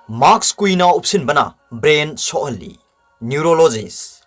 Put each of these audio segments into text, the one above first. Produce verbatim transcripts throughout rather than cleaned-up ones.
ꯃꯥꯛꯁ ꯀꯨꯏꯅ ꯎꯞꯁꯤꯟꯕꯅ ꯕ꯭ꯔꯦꯟ ꯁꯣꯛꯍꯜꯂꯤ꯫ Neurologist.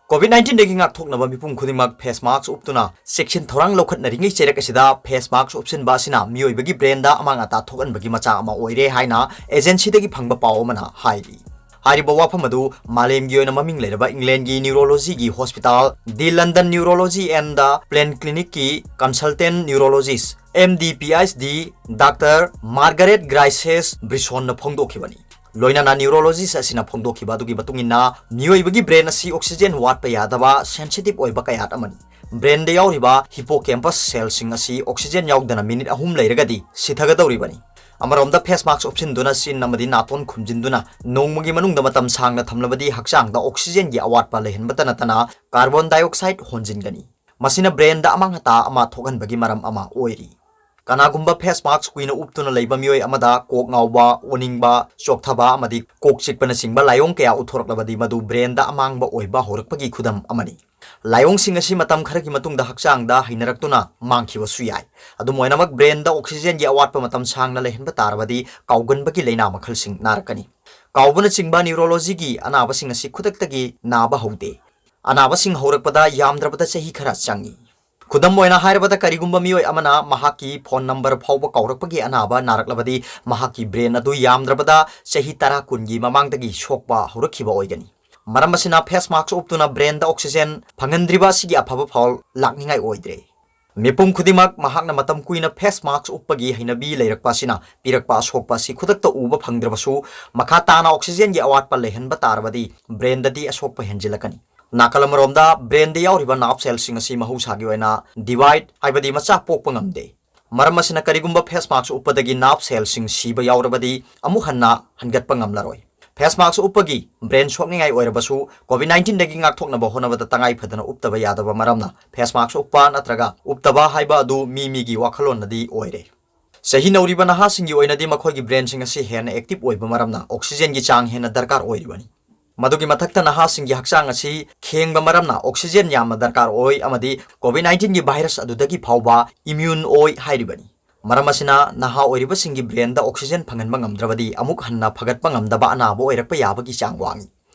COVID ꯅꯥꯏꯟꯇꯤꯟꯗꯒꯤ ꯉꯥꯛꯊꯣꯛꯅꯕ ꯃꯤꯄꯨꯝ ꯈꯨꯗꯤꯡꯃꯛ ꯐꯦꯁ ꯃꯥꯛꯁ ꯎꯞꯇꯨꯅ ꯆꯦꯛꯁꯤꯟ ꯊꯧꯔꯥꯡ ꯂꯧꯈꯠꯅꯔꯤꯉꯩ ꯆꯩꯔꯛ ꯑꯁꯤꯗ ꯐꯦꯁ ꯃꯥꯛꯁ ꯎꯞꯁꯤꯟꯕ ꯑꯁꯤꯅ ꯃꯤꯑꯣꯏꯕꯒꯤ ꯕ꯭ꯔꯦꯟꯗ ꯑꯃꯥꯡ ꯑꯇꯥ ꯊꯣꯛꯍꯟꯕꯒꯤ ꯃꯆꯥꯛ ꯑꯃ ꯑꯣꯏꯔꯦ ꯍꯥꯏꯅ ꯑꯦꯖꯦꯟꯁꯤꯗꯒꯤ ꯐꯪꯕ ꯄꯥꯎ ꯑꯃꯅ ꯍꯥꯏꯔꯤ꯫ ꯍꯥꯏꯔꯤꯕ ꯋꯥꯐꯝ ꯑꯗꯨ ꯃꯥꯂꯦꯝꯒꯤ ꯑꯣꯏꯅ ꯃꯃꯤꯡ ꯂꯩꯔꯕ ꯏꯪꯂꯦꯟꯒꯤ ꯅ꯭ꯌꯨꯔꯣꯂꯣꯖꯤꯒꯤ hospital the London neurology and the plain ꯀ꯭ꯂꯤꯅꯤꯛꯀꯤ consultant neurologist, M D P H D, doctor Margaret ꯒ꯭ꯔꯥꯏꯁꯦꯁ ꯕ꯭ꯔꯤꯁꯣꯟꯅ ꯐꯣꯡꯗꯣꯛꯈꯤꯕꯅꯤ꯫ ꯂꯣꯏꯅꯅ ꯅ꯭ꯌꯨꯔꯣꯂꯣꯖꯤꯁ ꯑꯁꯤꯅ ꯐꯣꯡꯗꯣꯛꯈꯤꯕ ꯑꯗꯨꯒꯤ ꯃꯇꯨꯡ ꯏꯟꯅ, ꯃꯤꯑꯣꯏꯕꯒꯤ ꯕ꯭ꯔꯦꯟ ꯑꯁꯤ ꯑꯣꯛꯁꯤꯖꯦꯟ ꯋꯥꯠꯄ ꯌꯥꯗꯕ ꯁꯦꯟꯁꯤꯇꯤꯚ ꯑꯣꯏꯕ ꯀꯌꯥꯠ ꯑꯃꯅꯤ꯫ ꯕ꯭ꯔꯦꯟꯗ ꯌꯥꯎꯔꯤꯕ ꯍꯤꯄꯣꯀꯦꯝꯄꯁ ꯁꯦꯜꯁꯤꯡ ꯑꯁꯤ ꯑꯣꯛꯁꯤꯖꯦꯟ ꯌꯥꯎꯗꯅ ꯃꯤꯅꯤꯠ ꯑꯍꯨꯝ ꯂꯩꯔꯒꯗꯤ ꯁꯤꯊꯒꯗꯧꯔꯤꯕꯅꯤ꯫ ꯑꯃꯔꯣꯝꯗ, ꯐꯦꯁ ꯃꯥꯛꯁ ꯎꯞꯁꯤꯟꯗꯨꯅ ꯆꯤꯟ ꯑꯃꯗꯤ ꯅꯥꯇꯣꯟ ꯈꯨꯝꯖꯤꯟꯗꯨꯅ ꯅꯣꯡꯃꯒꯤ ꯃꯅꯨꯡꯗ ꯃꯇꯝ ꯁꯥꯡꯅ ꯊꯝꯂꯕꯗꯤ ꯍꯛꯆꯥꯡꯗ ꯑꯣꯛꯁꯤꯖꯦꯟꯒꯤ ꯑꯋꯥꯠꯄ ꯂꯩꯍꯟꯕꯇ ꯅꯠꯇꯅ ꯀꯥꯔꯕꯣꯟ ꯗꯥꯏꯑꯣꯛꯁꯥꯏꯗ ꯍꯣꯟꯖꯤꯟꯒꯅꯤ꯫ ꯃꯁꯤꯅ ꯕ꯭ꯔꯦꯟꯗ ꯑꯃꯥꯡ ꯑꯇꯥ ꯑꯃ ꯊꯣꯛꯍꯟꯕꯒꯤ ꯃꯔꯝ ꯑꯃ ꯑꯣꯏꯔꯤ꯫ ꯀꯅꯥꯒꯨꯝꯕ ꯐꯦꯁ ꯃꯥꯛꯁ ꯀꯨꯏꯅ ꯎꯞꯇꯨꯅ ꯂꯩꯕ ꯃꯤꯑꯣꯏ ꯑꯃꯗ ꯀꯣꯛ ꯉꯥꯎꯕ, ꯑꯣꯅꯤꯡꯕ, ꯆꯣꯛꯊꯕ ꯑꯃꯗꯤ ꯀꯣꯛ ꯆꯤꯛꯄꯅꯆꯤꯡꯕ ꯂꯥꯏꯑꯣꯡ ꯀꯌꯥ ꯎꯠꯊꯣꯔꯛꯂꯕꯗꯤ ꯃꯗꯨ ꯕ꯭ꯔꯦꯟꯗ ꯑꯃꯥꯡꯕ ꯑꯣꯏꯕ ꯍꯧꯔꯛꯄꯒꯤ ꯈꯨꯗꯝ ꯑꯃꯅꯤ꯫ ꯂꯥꯏꯑꯣꯡꯁꯤꯡ ꯑꯁꯤ ꯃꯇꯝ ꯈꯔꯒꯤ ꯃꯇꯨꯡꯗ ꯍꯛꯆꯥꯡꯗ ꯍꯩꯅꯔꯛꯇꯨꯅ ꯃꯥꯡꯈꯤꯕꯁꯨ ꯌꯥꯏ꯫ ꯑꯗꯨꯝ ꯑꯣꯏꯅꯃꯛ, ꯕ꯭ꯔꯦꯟꯗ ꯑꯣꯛꯁꯤꯖꯦꯟꯒꯤ ꯑꯋꯥꯠꯄ ꯃꯇꯝ ꯁꯥꯡꯅ ꯂꯩꯍꯟꯕ ꯇꯥꯔꯕꯗꯤ ꯀꯥꯎꯒꯟꯕꯒꯤ ꯂꯥꯏꯅꯥ ꯃꯈꯜꯁꯤꯡ ꯅꯥꯔꯛꯀꯅꯤ꯫ ꯀꯥꯎꯕꯅꯆꯤꯡꯕ ꯅ꯭ꯌꯨꯔꯣꯂꯣꯖꯤꯒꯤ ꯑꯅꯥꯕꯁꯤꯡ ꯑꯁꯤ ꯈꯨꯗꯛꯇꯒꯤ ꯅꯥꯕ ꯍꯧꯗꯦ꯫ ꯑꯅꯥꯕꯁꯤꯡ ꯍꯧꯔꯛꯄꯗ ꯌꯥꯝꯗ꯭ꯔꯕꯗ ꯆꯍꯤ ꯈꯔ ꯆꯪꯏ꯫ ꯈꯨꯗꯝ ꯑꯣꯏꯅ ꯍꯥꯏꯔꯕꯗ, ꯀꯔꯤꯒꯨꯝꯕ ꯃꯤꯑꯣꯏ ꯑꯃꯅ ꯃꯍꯥꯛꯀꯤ ꯐꯣꯟ ꯅꯝꯕꯔ ꯐꯥꯎꯕ ꯀꯥꯎꯔꯛꯄꯒꯤ ꯑꯅꯥꯕ ꯅꯥꯔꯛꯂꯕꯗꯤ, ꯃꯍꯥꯛꯀꯤ ꯕ꯭ꯔꯦꯟ ꯑꯗꯨ ꯌꯥꯝꯗ꯭ꯔꯕꯗ ꯆꯍꯤ ꯇꯔꯥ ꯀꯨꯟꯒꯤ ꯃꯃꯥꯡꯗꯒꯤ ꯁꯣꯛꯄ ꯍꯧꯔꯛꯈꯤꯕ ꯑꯣꯏꯒꯅꯤ꯫ ꯃꯔꯝ ꯑꯁꯤꯅ, ꯐꯦꯁ ꯃꯥꯛꯁ ꯎꯞꯇꯨꯅ ꯕ꯭ꯔꯦꯟꯗ ꯑꯣꯛꯁꯤꯖꯦꯟ ꯐꯪꯍꯟꯗ꯭ꯔꯤꯕ ꯑꯁꯤꯒꯤ ꯑꯐꯕ ꯐꯥꯎ ꯂꯥꯛꯅꯤꯡꯉꯥꯏ ꯑꯣꯏꯗ꯭ꯔꯦ꯫ ꯃꯤꯄꯨꯝ ꯈꯨꯗꯤꯡꯃꯛ ꯃꯍꯥꯛꯅ ꯃꯇꯝ ꯀꯨꯏꯅ ꯐꯦꯁ ꯃꯥꯛꯁ ꯎꯞꯄꯒꯤ ꯍꯩꯅꯕꯤ ꯂꯩꯔꯛꯄ ꯑꯁꯤꯅ ꯄꯤꯔꯛꯄ ꯑꯁꯣꯛꯄ ꯑꯁꯤ ꯈꯨꯗꯛꯇ ꯎꯕ ꯐꯪꯗ꯭ꯔꯕꯁꯨ, ꯃꯈꯥ ꯇꯥꯅ ꯑꯣꯛꯁꯤꯖꯦꯟꯒꯤ ꯑꯋꯥꯠꯄ ꯂꯩꯍꯟꯕ ꯇꯥꯔꯕꯗꯤ ꯕ꯭ꯔꯦꯟꯗꯗꯤ ꯑꯁꯣꯛꯄ ꯍꯦꯟꯖꯤꯜꯂꯛꯀꯅꯤ꯫ ꯅꯥꯀꯜ ꯑꯃꯔꯣꯝꯗ, ꯕ꯭ꯔꯦꯟꯗ ꯌꯥꯎꯔꯤꯕ ꯅꯥꯔꯚ ꯁꯦꯜꯁꯤꯡ ꯑꯁꯤ ꯃꯍꯧꯁꯥꯒꯤ ꯑꯣꯏꯅ ꯗꯤꯚꯥꯏꯗ, ꯍꯥꯏꯕꯗꯤ ꯃꯆꯥ ꯄꯣꯛꯄ ꯉꯝꯗꯦ꯫ ꯃꯔꯝ ꯑꯁꯤꯅ, ꯀꯔꯤꯒꯨꯝꯕ ꯐꯦꯁ ꯃꯥꯛꯁ ꯎꯞꯄꯗꯒꯤ ꯅꯥꯔꯚ ꯁꯦꯜꯁꯤꯡ ꯁꯤꯕ ꯌꯥꯎꯔꯕꯗꯤ, ꯑꯃꯨꯛ ꯍꯟꯅ ꯍꯟꯒꯠꯄ ꯉꯝꯂꯔꯣꯏ꯫ ꯐꯦꯁ ꯃꯥꯛꯁ ꯎꯞꯄꯒꯤ ꯕ꯭ꯔꯦꯟ ꯁꯣꯛꯅꯤꯡꯉꯥꯏ ꯑꯣꯏꯔꯕꯁꯨ, ꯀꯣꯚꯤꯗ ꯅꯥꯏꯟꯇꯤꯟꯗꯒꯤ ꯉꯥꯛꯊꯣꯛꯅꯕ ꯍꯣꯠꯅꯕꯗ ꯇꯉꯥꯏ ꯐꯗꯅ ꯎꯞꯇꯕ ꯌꯥꯗꯕ ꯃꯔꯝꯅ, ꯐꯦꯁ ꯃꯥꯛꯁ ꯎꯞꯄ ꯅꯠꯇ꯭ꯔꯒ ꯎꯞꯇꯕ ꯍꯥꯏꯕ ꯑꯗꯨ ꯃꯤ ꯃꯤꯒꯤ ꯋꯥꯈꯜꯂꯣꯟꯅꯗꯤ ꯑꯣꯏꯔꯦ꯫ ꯆꯍꯤ ꯅꯧꯔꯤꯕ ꯅꯍꯥꯁꯤꯡꯒꯤ ꯑꯣꯏꯅꯗꯤ ꯃꯈꯣꯏꯒꯤ ꯕ꯭ꯔꯦꯟꯁꯤꯡ ꯑꯁꯤ ꯍꯦꯟꯅ ꯑꯦꯛꯇꯤꯚ ꯑꯣꯏꯕ ꯃꯔꯝꯅ ꯑꯣꯛꯁꯤꯖꯦꯟꯒꯤ ꯆꯥꯡ ꯍꯦꯟꯅ ꯗꯔꯀꯥꯔ ꯑꯣꯏꯔꯤꯕꯅꯤ꯫ ꯃꯗꯨꯒꯤ ꯃꯊꯛꯇ, ꯅꯍꯥꯁꯤꯡꯒꯤ ꯍꯛꯆꯥꯡ ꯑꯁꯤ ꯈꯦꯡꯕ ꯃꯔꯝꯅ ꯑꯣꯛꯁꯤꯖꯦꯟ ꯌꯥꯝꯅ ꯗꯔꯀꯥꯔ ꯑꯣꯏ ꯑꯃꯗꯤ ꯀꯣꯚꯤꯗ ꯅꯥꯏꯟꯇꯤꯟꯒꯤ ꯚꯥꯏꯔꯁ ꯑꯗꯨꯗꯒꯤ ꯐꯥꯎꯕ ꯏꯃ꯭ꯌꯨꯟ ꯑꯣꯏ ꯍꯥꯏꯔꯤꯕꯅꯤ꯫ ꯃꯔꯝ ꯑꯁꯤꯅ ꯅꯍꯥ ꯑꯣꯏꯔꯤꯕꯁꯤꯡꯒꯤ brainꯗ oxygen ꯐꯪꯍꯟꯕ ꯉꯝꯗ꯭ꯔꯕꯗꯤ ꯑꯃꯨꯛ ꯍꯟꯅ ꯐꯒꯠꯄ ꯉꯝꯗꯕ ꯑꯅꯥꯕ ꯑꯣꯏꯔꯛꯄ ꯌꯥꯕꯒꯤ ꯆꯥꯡ ꯋꯥꯡꯏ꯫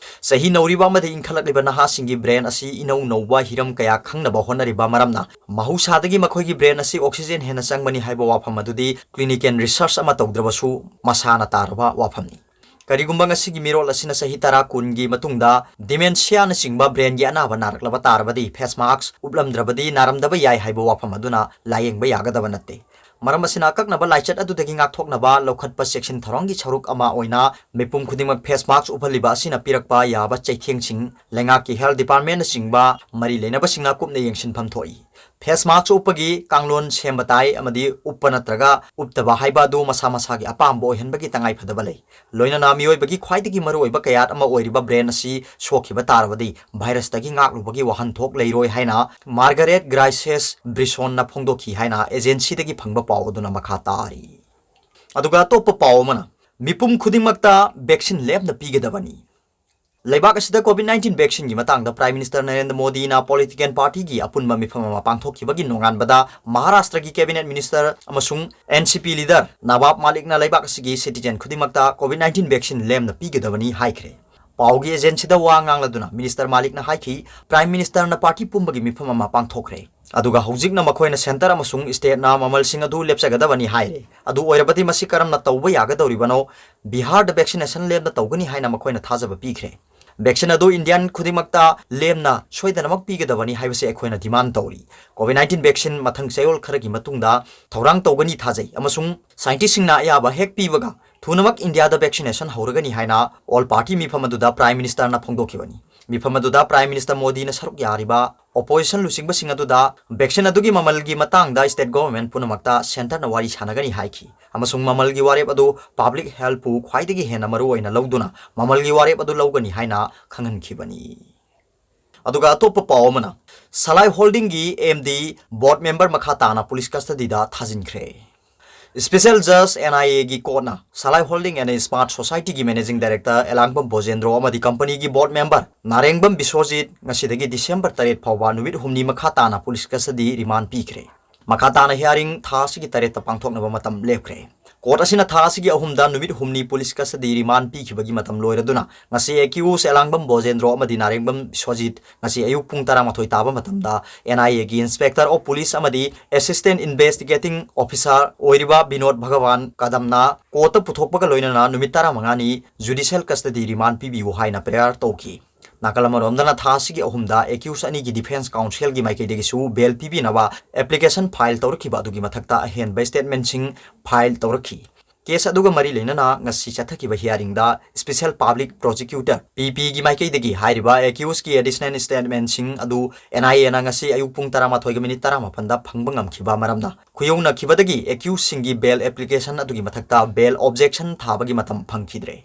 ꯆꯍꯤ ꯅꯧꯔꯤꯕ ꯑꯃꯗꯤ ꯏꯟꯈꯠꯂꯛꯂꯤꯕ ꯅꯍꯥꯁꯤꯡꯒꯤ brain ꯑꯁꯤ ꯏꯅꯧ ꯅꯧꯕ ꯍꯤꯔꯝ ꯀꯌꯥ ꯈꯪꯅꯕ ꯍꯣꯠꯅꯔꯤꯕ ꯃꯔꯝꯅ, ꯃꯍꯧꯁꯥꯗꯒꯤ ꯃꯈꯣꯏꯒꯤ brain ꯑꯁꯤ oxygen ꯍꯦꯟꯅ ꯆꯪꯕꯅꯤ ꯍꯥꯏꯕ ꯋꯥꯐꯝ ꯑꯗꯨꯗꯤ clinical research ꯑꯃ ꯇꯧꯗ꯭ꯔꯕꯁꯨ ꯃꯁꯥꯅ ꯇꯥꯔꯕ ꯋꯥꯐꯝꯅꯤ꯫ ꯀꯔꯤꯒꯨꯝꯕ ꯉꯁꯤꯒꯤ ꯃꯤꯔꯣꯜ ꯑꯁꯤꯅ ꯆꯍꯤ ꯇꯔꯥ ꯀꯨꯟꯒꯤ ꯃꯇꯨꯡꯗ dementiaꯅꯆꯤꯡꯕ brainꯒꯤ ꯑꯅꯥꯕ ꯅꯥꯔꯛꯂꯕ ꯇꯥꯔꯕꯗꯤ, face mask ꯎꯞꯂꯝꯗ꯭ꯔꯕꯗꯤ ꯅꯥꯔꯝꯗꯕ ꯌꯥꯏ ꯍꯥꯏꯕ ꯋꯥꯐꯝ ꯑꯗꯨꯅ ꯂꯥꯌꯦꯡꯕ ꯌꯥꯒꯗꯕ ꯅꯠꯇꯦ꯫ ꯃꯔꯝ ꯑꯁꯤꯅ, ꯑꯀꯛꯅꯕ ꯂꯥꯏꯆꯠ ꯑꯗꯨꯗꯒꯤ ꯉꯥꯛꯊꯣꯛꯅꯕ ꯂꯧꯈꯠꯄ ꯆꯦꯛꯁꯤꯟ ꯊꯧꯔꯥꯡꯒꯤ ꯁꯔꯨꯛ ꯑꯃ ꯑꯣꯏꯅ ꯃꯤꯄꯨꯝ ꯈꯨꯗꯤꯡꯃꯛ face mask ꯎꯞꯍꯜꯂꯤꯕ ꯑꯁꯤꯅ ꯄꯤꯔꯛꯄ ꯌꯥꯕ ꯆꯩꯊꯦꯡꯁꯤꯡ, ꯂꯩꯉꯥꯛꯀꯤ health departmentꯅꯆꯤꯡꯕ ꯃꯔꯤ ꯂꯩꯅꯕꯁꯤꯡꯅ ꯀꯨꯞꯅ ꯌꯦꯡꯁꯤꯟꯐꯝ ꯊꯣꯛꯏ꯫ Face mask ꯎꯞꯄꯒꯤ ꯀꯥꯡꯂꯣꯟ ꯁꯦꯝꯕ ꯇꯥꯏ ꯑꯃꯗꯤ ꯎꯞꯄ ꯅꯠꯇ꯭ꯔꯒ ꯎꯞꯇꯕ ꯍꯥꯏꯕ ꯑꯗꯨ ꯃꯁꯥ ꯃꯁꯥꯒꯤ ꯑꯄꯥꯝꯕ ꯑꯣꯏꯍꯟꯕꯒꯤ ꯇꯉꯥꯏ ꯐꯗꯕ ꯂꯩ꯫ ꯂꯣꯏꯅꯅ ꯃꯤꯑꯣꯏꯕꯒꯤ ꯈ꯭ꯋꯥꯏꯗꯒꯤ ꯃꯔꯨꯑꯣꯏꯕ ꯀꯌꯥꯠ ꯑꯃ ꯑꯣꯏꯔꯤꯕ brain ꯑꯁꯤ ꯁꯣꯛꯈꯤꯕ ꯇꯥꯔꯕꯗꯤ virusꯇꯒꯤ ꯉꯥꯛꯂꯨꯕꯒꯤ ꯋꯥꯍꯟꯊꯣꯛ ꯂꯩꯔꯣꯏ ꯍꯥꯏꯅ Margaret Grice's Brissonꯅ ꯐꯣꯡꯗꯣꯛꯈꯤ ꯍꯥꯏꯅ agencyꯗꯒꯤ ꯐꯪꯕ ꯄꯥꯎ ꯑꯗꯨꯅ ꯃꯈꯥ ꯇꯥꯔꯤ꯫ ꯑꯗꯨꯒ ꯑꯇꯣꯞꯄ ꯄꯥꯎ ꯑꯃꯅ, ꯃꯤꯄꯨꯝ ꯈꯨꯗꯤꯡꯃꯛꯇ vaccine ꯂꯦꯝꯅ ꯄꯤꯒꯗꯕꯅꯤ꯫ ꯂꯩꯕꯥꯛ ꯑꯁꯤꯗ COVID nineteen vaccineꯒꯤ ꯃꯇꯥꯡꯗ Prime Minister ꯅꯔꯦꯟꯗ꯭ꯔ ꯃꯣꯗꯤꯅ political partyꯒꯤ ꯑꯄꯨꯟꯕ ꯃꯤꯐꯝ ꯑꯃ ꯄꯥꯡꯊꯣꯛꯈꯤꯕꯒꯤ ꯅꯣꯡꯉꯥꯟꯕꯗ ꯃꯍꯥꯔꯥꯁꯇ꯭ꯔꯒꯤ cabinet minister ꯑꯃꯁꯨꯡ NCP leader ꯅꯕꯥꯕ ꯃꯥꯂꯤꯛꯅ ꯂꯩꯕꯥꯛ ꯑꯁꯤꯒꯤ citizen ꯈꯨꯗꯤꯡꯃꯛꯇ COVID nineteen vaccine ꯂꯦꯝꯅ ꯄꯤꯒꯗꯕꯅꯤ ꯍꯥꯏꯈ꯭ꯔꯦ꯫ ꯄꯥꯎꯒꯤ agencyꯗ ꯋꯥ ꯉꯥꯡꯂꯗꯨꯅ Minister ꯃꯥꯂꯤꯛꯅ ꯍꯥꯏꯈꯤ, Prime Ministerꯅ party ꯄꯨꯝꯕꯒꯤ ꯃꯤꯐꯝ ꯑꯃ ꯄꯥꯡꯊꯣꯛꯈ꯭ꯔꯦ꯫ ꯑꯗꯨꯒ ꯍꯧꯖꯤꯛꯅ ꯃꯈꯣꯏꯅ centre ꯑꯃꯁꯨꯡ stateꯅ ꯃꯃꯜꯁꯤꯡ ꯑꯗꯨ ꯂꯦꯞꯆꯒꯗꯕꯅꯤ ꯍꯥꯏꯔꯦ꯫ ꯑꯗꯨ ꯑꯣꯏꯔꯕꯗꯤ ꯃꯁꯤ ꯀꯔꯝꯅ ꯇꯧꯕ ꯌꯥꯒꯗꯧꯔꯤꯕꯅꯣ? ꯕꯤꯍꯥꯔꯗ vaccination ꯂꯦꯝꯅ ꯇꯧꯒꯅꯤ ꯍꯥꯏꯅ ꯃꯈꯣꯏꯅ ꯊꯥꯖꯕ ꯄꯤꯈ꯭ꯔꯦ꯫ Vaccine ꯑꯗꯨ Indian ꯈꯨꯗꯤꯡꯃꯛꯇ ꯂꯦꯝꯅ ꯁꯣꯏꯗꯅꯃꯛ ꯄꯤꯒꯗꯕꯅꯤ ꯍꯥꯏꯕꯁꯤ ꯑꯩꯈꯣꯏꯅ demand ꯇꯧꯔꯤ꯫ COVID nineteen vaccine ꯃꯊꯪ ꯆꯌꯣꯜ ꯈꯔꯒꯤ ꯃꯇꯨꯡꯗ ꯊꯧꯔꯥꯡ ꯇꯧꯒꯅꯤ ꯊꯥꯖꯩ ꯑꯃꯁꯨꯡ scientistꯁꯤꯡꯅ ꯑꯌꯥꯕ ꯍꯦꯛ ꯄꯤꯕꯒ ꯊꯨꯅꯃꯛ Indiaꯗ vaccination ꯍꯧꯔꯒꯅꯤ ꯍꯥꯏꯅ all party ꯃꯤꯐꯝ ꯑꯗꯨꯗ Prime Ministerꯅ ꯐꯣꯡꯗꯣꯛꯈꯤꯕꯅꯤ꯫ ꯃꯤꯐꯝ ꯑꯗꯨꯗ Prime Minister ꯃꯣꯗꯤꯅ ꯁꯔꯨꯛ ꯌꯥꯔꯤꯕ opposition ꯂꯨꯆꯤꯡꯕꯁꯤꯡ ꯑꯗꯨꯗ vaccine ꯑꯗꯨꯒꯤ ꯃꯃꯜꯒꯤ ꯃꯇꯥꯡꯗ state government ꯄꯨꯝꯅꯃꯛꯇ centreꯅ ꯋꯥꯔꯤ ꯁꯥꯟꯅꯒꯅꯤ ꯍꯥꯏꯈꯤ ꯑꯃꯁꯨꯡ ꯃꯃꯜꯒꯤ ꯋꯥꯔꯦꯞ ꯑꯗꯨ public healthꯄꯨ ꯈ꯭ꯋꯥꯏꯗꯒꯤ ꯍꯦꯟꯅ ꯃꯔꯨꯑꯣꯏꯅ ꯂꯧꯗꯨꯅ ꯃꯃꯜꯒꯤ ꯋꯥꯔꯦꯞ ꯑꯗꯨ ꯂꯧꯒꯅꯤ ꯍꯥꯏꯅ ꯈꯪꯍꯟꯈꯤꯕꯅꯤ꯫ ꯑꯗꯨꯒ ꯑꯇꯣꯞꯄ ꯄꯥꯎ ꯑꯃꯅ, Salai Holdingꯒꯤ MD board member ꯃꯈꯥ ꯇꯥꯅ police custodyꯗ ꯊꯥꯖꯤꯟꯈ꯭ꯔꯦ꯫ Special Judge NIAꯒꯤ courtꯅ Salai Holding and Smart Societyꯒꯤ managing director ꯑꯦꯂꯥꯡꯕꯝ ꯕꯣꯖꯦꯟꯗ꯭ꯔꯣ ꯑꯃꯗꯤ companyꯒꯤ board member ꯅꯥꯔꯦꯡꯕꯝ ꯕꯤꯁ꯭ꯋꯖꯤꯠ ꯉꯁꯤꯗꯒꯤ December ꯇꯔꯦꯠ ꯐꯥꯎꯕ ꯅꯨꯃꯤꯠ ꯍꯨꯝꯅꯤ ꯃꯈꯥ ꯇꯥꯅ police custody remand ꯄꯤꯈ꯭ꯔꯦ꯫ ꯃꯈꯥ ꯇꯥꯅ hearing ꯊꯥ ꯑꯁꯤꯒꯤ ꯇꯔꯦꯠꯇ ꯄꯥꯡꯊꯣꯛꯅꯕ ꯃꯇꯝ ꯂꯦꯞꯈ꯭ꯔꯦ꯫ Court ꯑꯁꯤꯅ ꯊꯥ ꯑꯁꯤꯒꯤ ꯑꯍꯨꯝꯗ ꯅꯨꯃꯤꯠ ꯍꯨꯝꯅꯤ police custody remand ꯄꯤꯈꯤꯕꯒꯤ ꯃꯇꯝ ꯂꯣꯏꯔꯗꯨꯅ, ꯉꯁꯤ accused ꯑꯦꯂꯥꯡꯕꯝ ꯕꯣꯖꯦꯟꯗ꯭ꯔꯣ ꯑꯃꯗꯤ ꯅꯥꯔꯦꯡꯕꯝ ꯕꯤꯁ꯭ꯋꯖꯤꯠ ꯉꯁꯤ ꯑꯌꯨꯛ ꯄꯨꯡ ꯇꯔꯥꯃꯥꯊꯣꯏ ꯇꯥꯕ ꯃꯇꯝꯗ N I A ꯒꯤ Inspector of Police ꯑꯃꯗꯤ Assistant Investigating Officer ꯑꯣꯏꯔꯤꯕ ꯕꯤꯅꯣꯗ ꯚꯒꯋꯥꯟ ꯀꯗꯝꯅ court ꯇ ꯄꯨꯊꯣꯛꯄꯒ ꯂꯣꯏꯅꯅ ꯅꯨꯃꯤꯠ ꯇꯔꯥꯃꯉꯥꯅꯤ judicial custody remand ꯄꯤꯕꯤꯌꯨ ꯍꯥꯏꯅ prayer ꯇꯧꯈꯤ꯫ ꯅꯥꯀꯜ ꯑꯃꯔꯣꯝꯗꯅ ꯊꯥ ꯑꯁꯤꯒꯤ ꯑꯍꯨꯝꯗ accused ꯑꯅꯤꯒꯤ defence counsel ꯒꯤ ꯃꯥꯏꯀꯩꯗꯒꯤꯁꯨ bail ꯄꯤꯕꯤꯅꯕ application file ꯇꯧꯔꯛꯈꯤꯕ ꯑꯗꯨꯒꯤ ꯃꯊꯛꯇ ꯑꯍꯦꯟꯕ statement ꯁꯤꯡ file ꯇꯧꯔꯛꯈꯤ꯫ Case ꯑꯗꯨꯒ ꯃꯔꯤ ꯂꯩꯅꯅ ꯉꯁꯤ ꯆꯠꯊꯈꯤꯕ hearing ꯗ Special Public Prosecutor, P P ꯒꯤ ꯃꯥꯏꯀꯩꯗꯒꯤ ꯍꯥꯏꯔꯤꯕ accused ꯀꯤ additional statement ꯁꯤꯡ ꯑꯗꯨ N I A ꯅ ꯉꯁꯤ ꯑꯌꯨꯛ ꯄꯨꯡ ꯇꯔꯥꯃꯥꯊꯣꯏꯒ minute ꯇꯔꯥꯃꯥꯄꯟꯗ ꯐꯪꯕ ꯉꯝꯈꯤꯕ ꯃꯔꯝꯅ, ꯈꯨꯌꯧꯅꯈꯤꯕꯗꯒꯤ accused ꯁꯤꯡꯒꯤ bail application ꯑꯗꯨꯒꯤ ꯃꯊꯛꯇ bail objection ꯊꯥꯕꯒꯤ ꯃꯇꯝ ꯐꯪꯈꯤꯗ꯭ꯔꯦ꯫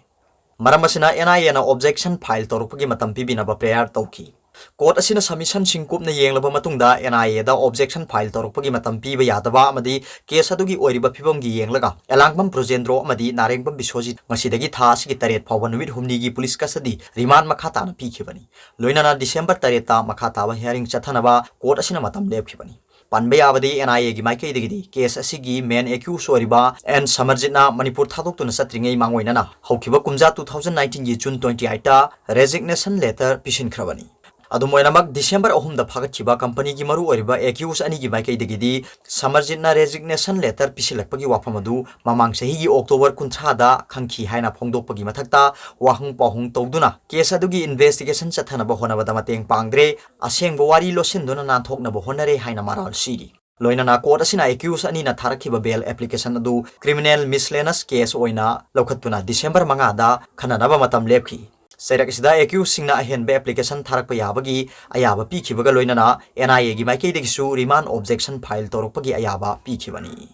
ꯃꯔꯝ ꯑꯁꯤꯅ N I A ꯅ objection file ꯇꯧꯔꯛꯄꯒꯤ ꯃꯇꯝ ꯄꯤꯕꯤꯅꯕ prayer ꯇꯧꯈꯤ꯫ Court ꯑꯁꯤꯅ submission ꯁꯤꯡ ꯀꯨꯞꯅ ꯌꯦꯡꯂꯕ ꯃꯇꯨꯡꯗ N I A the objection file ꯇꯧꯔꯛꯄꯒꯤ ꯃꯇꯝ ꯄꯤꯕ ꯌꯥꯗꯕ ꯑꯃꯗꯤ case ꯑꯗꯨꯒꯤ ꯑꯣꯏꯔꯤꯕ ꯐꯤꯕꯝꯒꯤ ꯌꯦꯡꯂꯒ, ꯑꯦꯂꯥꯡꯕꯝ ꯕ꯭ꯔꯖꯦꯟꯗ꯭ꯔꯣ ꯑꯃꯗꯤ ꯅꯥꯔꯦꯡꯕꯝ ꯕꯤꯁ꯭ꯋꯖꯤꯠ ꯉꯁꯤꯗꯒꯤ ꯊꯥ ꯑꯁꯤꯒꯤ ꯇꯔꯦꯠ ꯐꯥꯎꯕ ꯅꯨꯃꯤꯠ ꯍꯨꯝꯅꯤꯒꯤ police custody remand ꯃꯈꯥ ꯇꯥꯅ ꯄꯤꯈꯤꯕꯅꯤ꯫ ꯂꯣꯏꯅꯅ December ꯇꯔꯦꯠꯇ ꯃꯈꯥ ꯇꯥꯕ hearing ꯆꯠꯊꯅꯕ court ꯑꯁꯤꯅ ꯃꯇꯝ ꯂꯦꯞꯈꯤꯕꯅꯤ꯫ ꯄꯟꯕ ꯌꯥꯕꯗꯤ, N I A ꯒꯤ ꯃꯥꯏꯀꯩꯗꯒꯤꯗꯤ case ꯑꯁꯤꯒꯤ main accused ꯑꯣꯏꯔꯤꯕ ꯑꯦꯟ ꯁꯃꯔꯖꯤꯠꯅ ꯃꯅꯤꯄꯨꯔ ꯊꯥꯗꯣꯛꯇꯨꯅ ꯆꯠꯇ꯭ꯔꯤꯉꯩ ꯃꯥꯡꯑꯣꯏꯅꯅ ꯍꯧꯈꯤꯕ ꯀꯨꯝꯖꯥ two thousand nineteen ꯒꯤ June twenty eight ꯇ resignation letter ꯄꯤꯁꯤꯟꯈ꯭ꯔꯕꯅꯤ꯫ ꯑꯗꯨꯝ ꯑꯣꯏꯅꯃꯛ, December ꯑꯍꯨꯝꯗ ꯐꯥꯒꯠꯈꯤꯕ company ꯒꯤ ꯃꯔꯨ ꯑꯣꯏꯔꯤꯕ accused ꯑꯅꯤꯒꯤ ꯃꯥꯏꯀꯩꯗꯒꯤꯗꯤ ꯁꯃꯔꯖꯤꯠꯅ resignation letter ꯄꯤꯁꯤꯜꯂꯛꯄꯒꯤ ꯋꯥꯐꯝ ꯑꯗꯨ ꯃꯃꯥꯡ ꯆꯍꯤꯒꯤ October ꯀꯨꯟꯊ꯭ꯔꯥꯗ ꯈꯪꯈꯤ ꯍꯥꯏꯅ ꯐꯣꯡꯗꯣꯛꯄꯒꯤ ꯃꯊꯛꯇ ꯋꯥꯍꯪ ꯄꯥꯎꯍꯪ ꯇꯧꯗꯨꯅ case ꯑꯗꯨꯒꯤ investigation ꯆꯠꯊꯅꯕ ꯍꯣꯠꯅꯕꯗ ꯃꯇꯦꯡ ꯄꯥꯡꯗ꯭ꯔꯦ, ꯑꯁꯦꯡꯕ ꯋꯥꯔꯤ ꯂꯣꯠꯁꯤꯟꯗꯨꯅ ꯅꯥꯟꯊꯣꯛꯅꯕ ꯍꯣꯠꯅꯔꯦ ꯍꯥꯏꯅ ꯃꯔꯥꯜ ꯁꯤꯔꯤ꯫ ꯂꯣꯏꯅꯅ court ꯑꯁꯤꯅ accused ꯑꯅꯤꯅ ꯊꯥꯔꯛꯈꯤꯕ bail application ꯑꯗꯨ criminal miscellaneous case ꯑꯣꯏꯅ ꯂꯧꯈꯠꯇꯨꯅ December ꯃꯉꯥꯗ ꯈꯟꯅꯅꯕ ꯃꯇꯝ ꯂꯦꯞꯈꯤ꯫ ꯆꯩꯔꯛ ꯑꯁꯤꯗ accused ꯁꯤꯡꯅ ꯑꯍꯦꯟꯕ application ꯊꯥꯔꯛꯄ ꯌꯥꯕꯒꯤ ꯑꯌꯥꯕ ꯄꯤꯈꯤꯕꯒ ꯂꯣꯏꯅꯅ N I A ꯒꯤ ꯃꯥꯏꯀꯩꯗꯒꯤꯁꯨ remand objection file ꯇꯧꯔꯛꯄꯒꯤ ꯑꯌꯥꯕ ꯄꯤꯈꯤꯕꯅꯤ꯫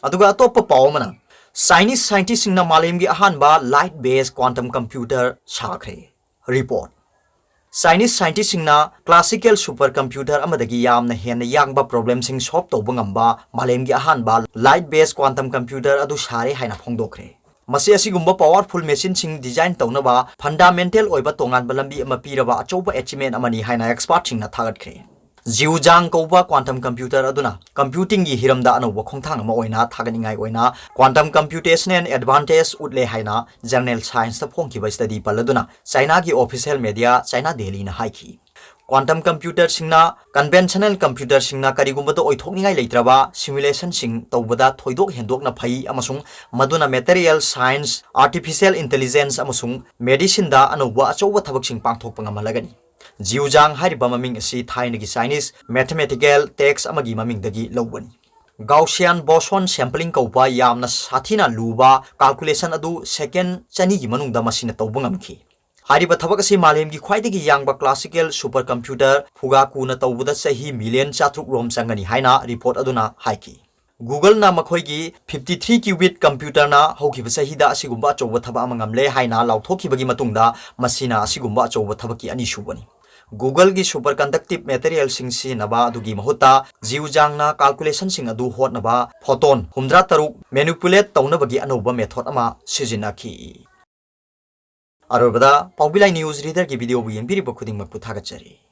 ꯑꯗꯨꯒ ꯑꯇꯣꯞꯄ ꯄꯥꯎ ꯑꯃꯅ, Chinese scientist ꯁꯤꯡꯅ ꯃꯥꯂꯦꯝꯒꯤ ꯑꯍꯥꯟꯕ light based quantum computer ꯁꯥꯈ꯭ꯔꯦ꯫ Report꯫ Chinese scientist ꯁꯤꯡꯅ classical super computer ꯑꯃꯗꯒꯤ ꯌꯥꯝꯅ ꯍꯦꯟꯅ ꯌꯥꯡꯕ problem ꯁꯤꯡ solve ꯇꯧꯕ ꯉꯝꯕ ꯃꯥꯂꯦꯝꯒꯤ ꯑꯍꯥꯟꯕ light based quantum computer ꯑꯗꯨ ꯁꯥꯔꯦ ꯍꯥꯏꯅ ꯐꯣꯡꯗꯣꯛꯈ꯭ꯔꯦ꯫ ꯃꯁꯤ ꯑꯁꯤꯒꯨꯝꯕ powerful machine ꯁꯤꯡ design ꯇꯧꯅꯕ fundamental ꯑꯣꯏꯕ ꯇꯣꯉꯥꯟꯕ ꯂꯝꯕꯤ ꯑꯃ ꯄꯤꯔꯕ ꯑꯆꯧꯕ achievement ꯑꯃꯅꯤ ꯍꯥꯏꯅ expert ꯁꯤꯡꯅ ꯊꯥꯒꯠꯈ꯭ꯔꯦ꯫ Zhu Zhang ꯀꯧꯕ quantum computer ꯑꯗꯨꯅ computingꯒꯤ ꯍꯤꯔꯝꯗ ꯑꯅꯧꯕ ꯈꯣꯡꯊꯥꯡ ꯑꯃ ꯑꯣꯏꯅ ꯊꯥꯒꯠꯅꯤꯡꯉꯥꯏ ꯑꯣꯏꯅ quantum computation advantage ꯎꯠꯂꯦ ꯍꯥꯏꯅ journal Scienceꯇ ꯐꯣꯡꯈꯤꯕ study ꯄꯜꯂꯗꯨꯅ Chinaꯒꯤ official media China Dailyꯅ ꯍꯥꯏꯈꯤ꯫ Quantum computerꯁꯤꯡꯅ conventional computerꯁꯤꯡꯅ ꯀꯔꯤꯒꯨꯝꯕꯗ ꯑꯣꯏꯊꯣꯛꯅꯤꯡꯉꯥꯏ ꯂꯩꯇ꯭ꯔꯕ simulationꯁꯤꯡ ꯇꯧꯕꯗ ꯊꯣꯏꯗꯣꯛ ꯍꯦꯟꯗꯣꯛꯅ ꯐꯩ ꯑꯃꯁꯨꯡ ꯃꯗꯨꯅ material science, artificial intelligence ꯑꯃꯁꯨꯡ medicineꯗ ꯑꯅꯧꯕ ꯑꯆꯧꯕ ꯊꯕꯛꯁꯤꯡ ꯄꯥꯡꯊꯣꯛꯄ ꯉꯝꯍꯜꯂꯒꯅꯤ꯫ Zhu Zhang ꯍꯥꯏꯔꯤꯕ ꯃꯃꯤꯡ ꯑꯁꯤ ꯊꯥꯏꯅꯒꯤ Chinese mathematical text ꯑꯃꯒꯤ ꯃꯃꯤꯡꯗꯒꯤ ꯂꯧꯕꯅꯤ꯫ Gaussian boson sampling ꯀꯧꯕ ꯌꯥꯝꯅ ꯁꯥꯊꯤꯅ ꯂꯨꯕ calculation ꯑꯗꯨ second ꯆꯅꯤꯒꯤ ꯃꯅꯨꯡꯗ ꯃꯁꯤꯅ ꯇꯧꯕ ꯉꯝꯈꯤ꯫ ꯍꯥꯏꯔꯤꯕ ꯊꯕꯛ ꯑꯁꯤ ꯃꯥꯂꯦꯝꯒꯤ ꯈ꯭ꯋꯥꯏꯗꯒꯤ ꯌꯥꯡꯕ classical supercomputer Fugakuꯅ ꯇꯧꯕꯗ ꯆꯍꯤ million ꯆꯥꯇ꯭ꯔꯨꯛ ꯔꯣꯝ ꯆꯪꯒꯅꯤ ꯍꯥꯏꯅ report ꯑꯗꯨꯅ ꯍꯥꯏꯈꯤ꯫ Googleꯅ ꯃꯈꯣꯏꯒꯤ fifty three qubit computerꯅ ꯍꯧꯈꯤꯕ ꯆꯍꯤꯗ ꯑꯁꯤꯒꯨꯝꯕ ꯑꯆꯧꯕ ꯊꯕꯛ ꯑꯃ ꯉꯝꯂꯦ ꯍꯥꯏꯅ ꯂꯥꯎꯊꯣꯛꯈꯤꯕꯒꯤ ꯃꯇꯨꯡꯗ ꯃꯁꯤꯅ ꯑꯁꯤꯒꯨꯝꯕ ꯑꯆꯧꯕ ꯊꯕꯛꯀꯤ ꯑꯅꯤꯁꯨꯕꯅꯤ꯫ Googleꯒꯤ superconductive materialꯁꯤꯡ ꯁꯤꯖꯤꯟꯅꯕ ꯑꯗꯨꯒꯤ ꯃꯍꯨꯠꯇ Zhu Zhangꯅ calculationꯁꯤꯡ ꯑꯗꯨ ꯍꯣꯠꯅꯕ photon ꯍꯨꯝꯗ꯭ꯔꯥ ꯇꯔꯨꯛ manipulate ꯇꯧꯅꯕꯒꯤ ꯑꯅꯧꯕ method ꯑꯃ ꯁꯤꯖꯤꯟꯅꯈꯤ꯫ ꯑꯔꯣꯏꯕꯗ ꯄꯥꯎꯕꯤꯂꯥꯏ news readerꯒꯤ videoꯕꯨ ꯌꯦꯡꯕꯤꯔꯤꯕ ꯈꯨꯗꯤꯡꯃꯛꯄꯨ ꯊꯥꯒꯠꯆꯔꯤ꯫